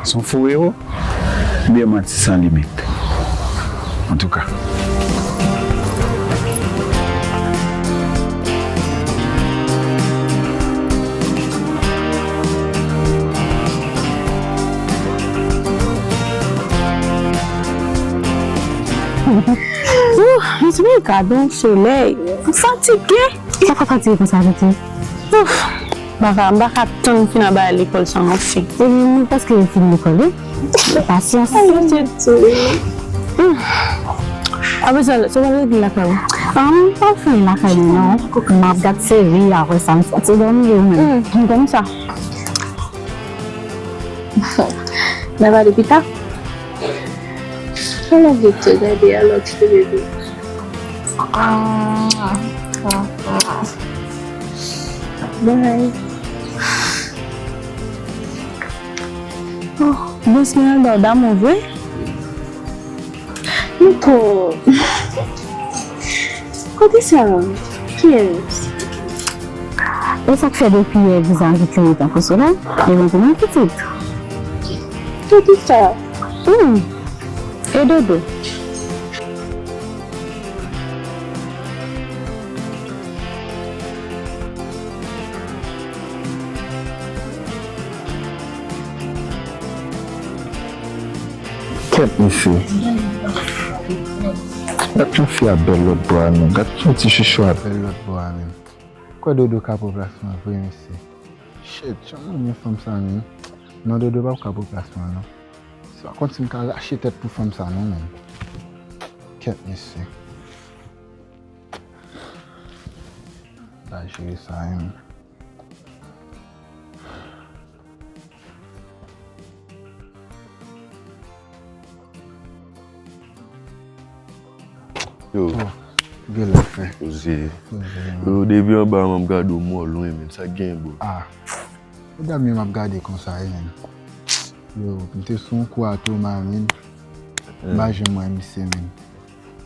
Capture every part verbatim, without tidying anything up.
Se yon fo ewo oubyen manti san limit? Antouka. Ouh, mezanmi, gade yon solèy. M fatige. Sa fè w fatige konsa, Titi? Ouf, m pa ka, m pa ka tann fin al lekòl sa anfen. Epi, nou prèske fin lekòl, wi. Pasyans. Ay, mwen te tou. Hmm. Apre sa, sa w pral regle lakay ou? Ah, m pa fè lakay mwen, non. M ap gad seri, apre sa, m soti dòmi, wi, men. Hmm, m konn sa. N a pale pita. Ala gete, gade, alò, ti bebe. Ah, ah, ah. Bye. Oh, bon, Esmeralda, w damou vre? Nico. Kote sa? Kiyès? E sa k fè depi yè viza an vin klere tankou solèy? E mwen pou mwen pitit. Pitit sa? Hmm. E Dodo? Kèt, mesye. Gad jan fi a bèl lòt bò a, non. Gad jan ti chouchou a bèl lòt bò a, menm. Kwè Dodo ka pran plas mwen vre, mesye. Shit, jan m renmen fanm sa, menm. Non, Dodo p ap ka pran plas mwen, non. Se pa kòmsi m ka rache tèt pou fanm sa, non, menm. Kèt, mesye. Pa jere sa, menm. Yo. Oh, gen lè fè. Poze. Poze, man. Yo, depi anba a, m ap gade w mò lwen, menn. Sa k gen, bro? Ah. Ou dam yo m ap gade konsa, wi, menn. Yo, m te sou yon kou a Toma, menn. M pa janm wè misye, menn.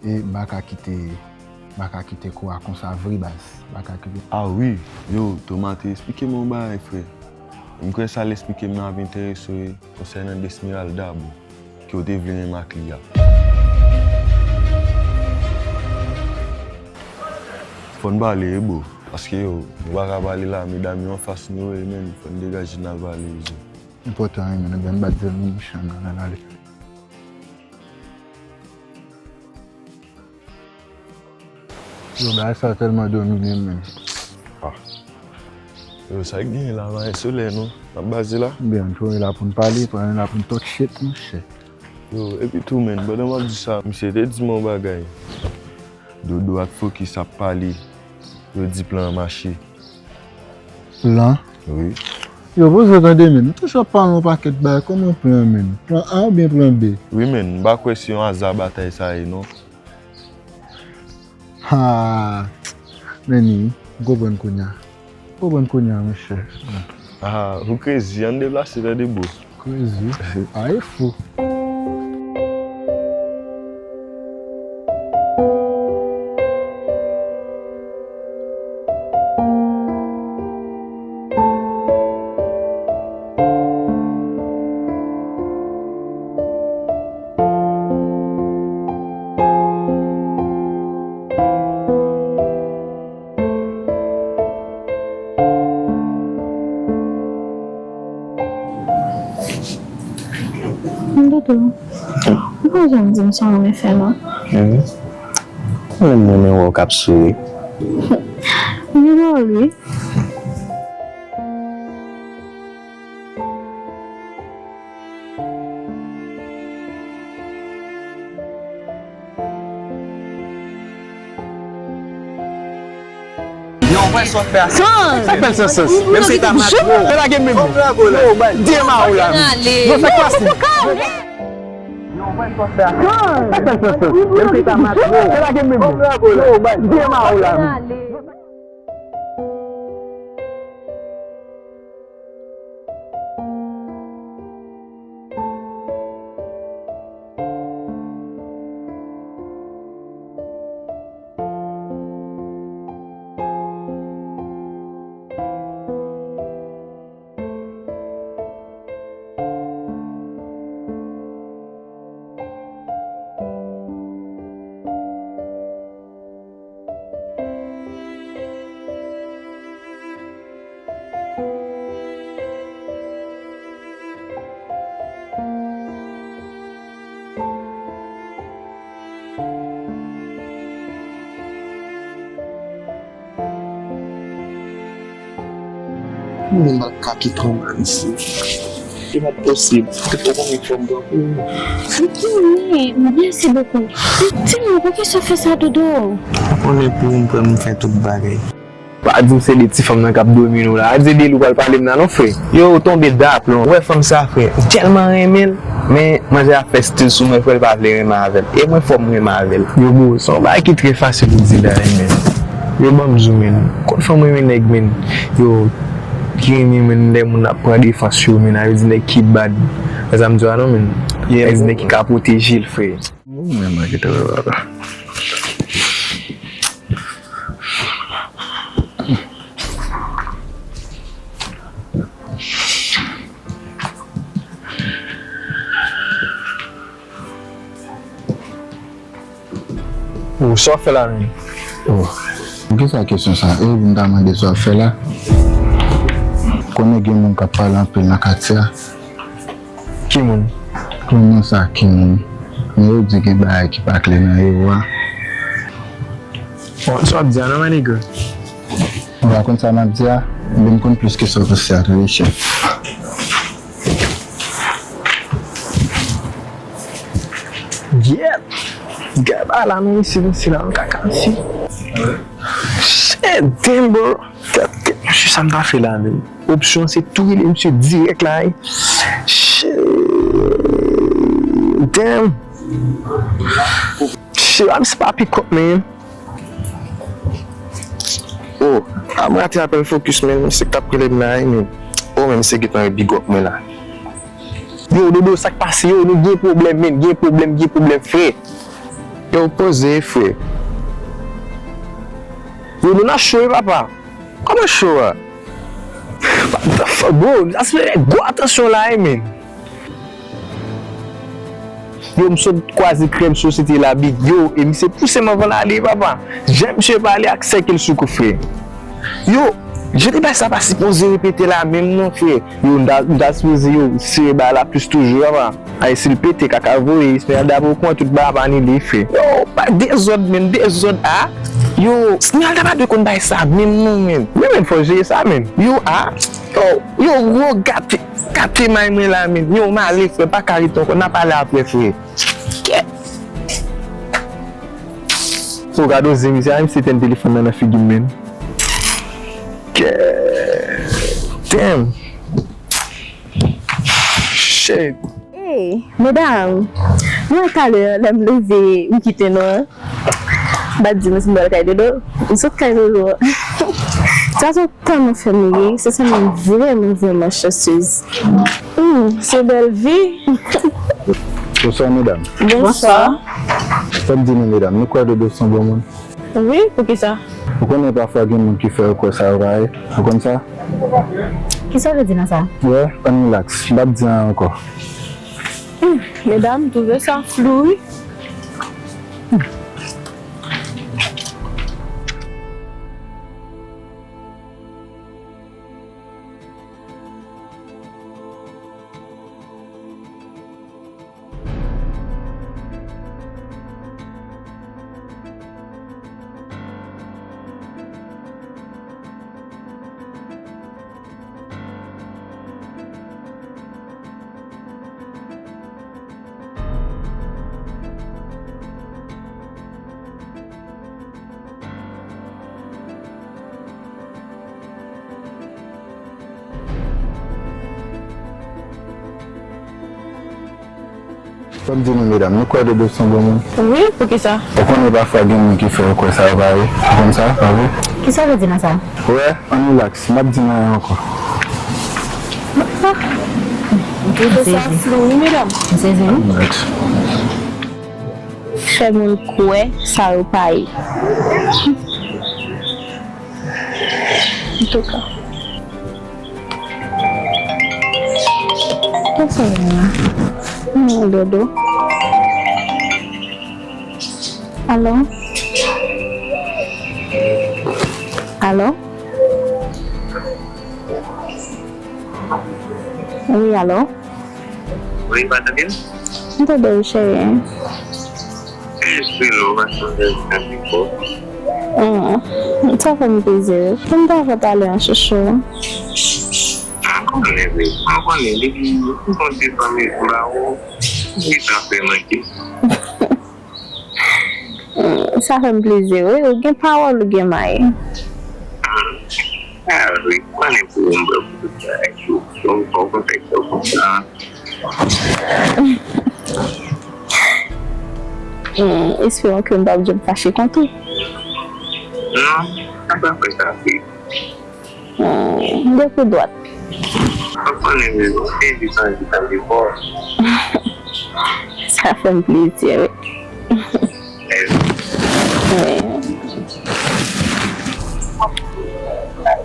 E m pa ka kite, m pa ka kite kou a konsa vre, baz. M pa ka kite. Ah wi, yo, Toma te esplike m yon bagay, frè. M kwè sa l esplike m nan ap enterese w, wi, konsènan Desmeralda, bro, ke w te vle menm ak li a. Fò n pale, wi, bro, paske, yo, nou pa ka pale la, medam yo anfas nou, wi, menn, fò n degaje n al pale, wi. Enpòtan, wi, menn, ebyen, m bat zèl mwen, mouche, an al ale. Yo, bagay sa tèlman domine m, menn. Ah. Yo, sa k genyen la, pa gen solèy, non? N ap baze la? Byen, nou la pou n pale, pa nou la pou n talk shit, monchè. Yo, epi tou, menn, pandan m ap di sa, misye te di m yon bagay. Dodo ak Fokis ap pale, yo di plan an mache. Plan? Wi. Yo, poze tande, menn. Nou toujou ap pale yon pakèt bagay. Kòman plan, menn? Plan A oubyen plan B? Wi, menn. M pa kwè se yon aza batay sa ye, non. Ha! Menn, m konprann kounye a. M konprann kounye a, monchè. Ah, ou crazy. Ann deplase, tande, bro. Crazy. A, e fou. Dodo, ou pa janm di m sa w renmen fè, non? Mhm. Ou menm renmen wè w k ap souri. M gen dwòl, wi. Yo, wè sa w fè a. Sa k fè l san sans? Menm si ta matwo. Fè lage menm. Dema ou la. Yo, sa k pase? Yo, wè sa w fè a. Sa k fè l san sans? Menm si ta matwo. Fè lage menm. Dema ou la. Mwen pa ka kite w mal isi. Se pa t posib. Ou konnen fò m pran pou ou. Mwen konnen, mèsi bokou. Di m, poukisa w fè sa, Dodo? Ou konnen pou ou m pran, m fè tout bagay. Pa di m se de ti fanm nan k ap domine w la. A di de li w pral pale m nan non, frè. Yo, ou tonbe daplon. Ou wè fanm sa, frè. M tèlman renmen l. Men, manzè a fè stil sou mwen, frè, l pa vle renmen avè l. E mwen, fò m renmen avè l. Yo, bro, se yon bagay ki trè fasil pou di la, men. Yo, ban m di w, men. Konn fanm renmen nèg, men. Yo, ki renmen, men, lè moun ap pran defans yo, men. A vle di nèg ki bad. Wè sa m di w a non, men. Nèg ki ka pwoteje l, frè. Ou menm ki te wè papa. Ou sa w fè la menm? Oh. Poukisa kesyon sa? E pou m ta mande sa w ap fè la? Konnen gen moun k ap pale anpil nan katye a. Ki moun? Kòman sa, ki moun? Men yo di gen bagay ki pa klè nan yo a. Bon, sa w ap di a non, my nigga? Ou pa konn sa m ap di a? Ebyen, m konn plis ke sa w panse a, tande, chèf. Gyèt! Gad bagay la, men isi, isi la, nan kaka, isi. Shit, damn, bro. Gad, gad, mesye, sa m ta fè la, menm. Opsyon se tou rele misye dirèk la, wi. Shit. Damn. Shit, a misye pa pick up, man. Oh, a m rate apèl focus, man. Misye k t ap rele m la, wi, men. Oh, men misye gentan big up mwen la. Yo, Dodo, sa k pase, yo? Nou gen pwoblèm, men. Gen pwoblèm, gen pwoblèm, frè. Yo, poze, frè. Yo, nou nan cho, wi, papa. Kòman cho a? Bro, sa se gwo atansyon la, wi, men. Yo, m sot kwaze krèm sosyete la, big. Yo, e misye pouse m anvan l ale, papa. Jan misye pale ak sèkil sou kou, frè. Yo, jan de bagay sa pa sipoze repete la menm non, frè. Yo, m ta, m ta sipoze, yo, sere bagay la plis toujou, papa. Ay, si l pete, kaka voye, Esmeralda poko tout bagay ap anile, frè. Yo, pa dezòd, menm, dezòd, a. Yo, Esmeralda pa dwe konn bagay sa menm non, menm. Wi, menm, fò jere sa, menm. Yo, a. Yo, yo, gwo gate, gate may mwen la, menm. Yo, m ale, frè, pa ka ret ankò, n a pale apre, frè. Kè. Ou gade zen misye, a, misye tenn telefòn nan nan figi m, menm. Kè. Damn. Shit. Hey, medam, mwen talè, lè m leve, m kite nou an. M pa t di nou si m pral kay Dodo. M sot kay Dodo. Sa se tèlman fè m ri, se sa menm vrèman, vrèman chansez. Hmm, se bèl vi. Bonswa, medam. Bonswa. Fò m di nou, medam, nou kwè Dodo se yon bon moun? Wi, poukisa? Ou konnen pafwa gen moun ki fè yo kwè sa yo pa ye. Ou konn sa? Kisa w vle di nan sa? Wè, ann relax. M p ap di anyen ankò. Hmm, medam, m twouve sa flou, wi. Fò m di nou, medam, nou kwè Dodo se yon bon moun? Wi, poukisa? Ou konnen pafwa gen moun ki fè yo kwè sa yo pa ye. Ou konn sa, pa vre? Kisa w vle di nan sa? Wè, ann relax, m p ap di nou anyen ankò. M sezi. M sezi, wi. Ann relax. Fè moun kwè sa yo pa ye. Antouka. Kisa w la? Mwen Dodo. Alo? Alo? Wi, alo? Wi, madanm. M tande w, cheri. Jis rele w, paske m bezwen fè pifò. Hum, sa fè m plezi. Pou m ta fè pale an chouchou. Mwen konnen, mwen konnen, depi m konn desann mezon la, ou, ou gentan fè manke. Hmm, sa fè m plezi, wi. Ou gen pawòl, ou gen may. Hmm. Ah, wi, konnen pou m, pou tout bagay, sou, sou, sou kontèks sa. Hmm, esperons que m p ap janm fache kont ou. Non, sa pa fè sa, wi. Hmm, depi dwat. Ou konnen, men, se di san di san di fò. Sa fè m plezi, wi. Wi.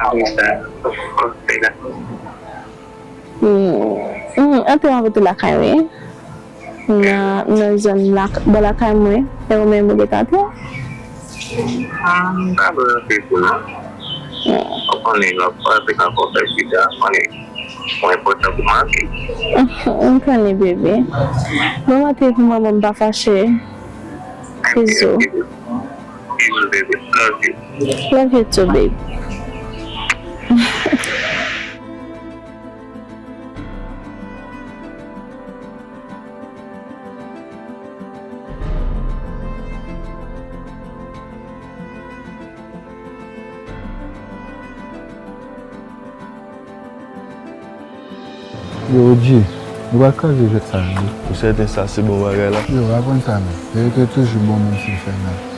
Apre sa, fòk fè la. Hmm, hmm, antre, m ap rete lakay, wi. Nan, nan zòn la, bò lakay mwen. E ou menm, ou gentan antre? Ah, m pa vle antre tou, non. Hmm. Ou konnen, lòt fwa, se ka fò fè pita, ou konnen. Mwen enpòtan pou m antre. M konnen, bebe. Bon, m antre pou manman m pa fache. Bizou. Bizou, bebe. Love you. Love you too, babe. Yo, O G, nou pral kraze jwèt sa a, wi. Ou sèten sa se bon bagay la? Yo, aprann sa, men. Verite toujou bon, menm si l fè mal.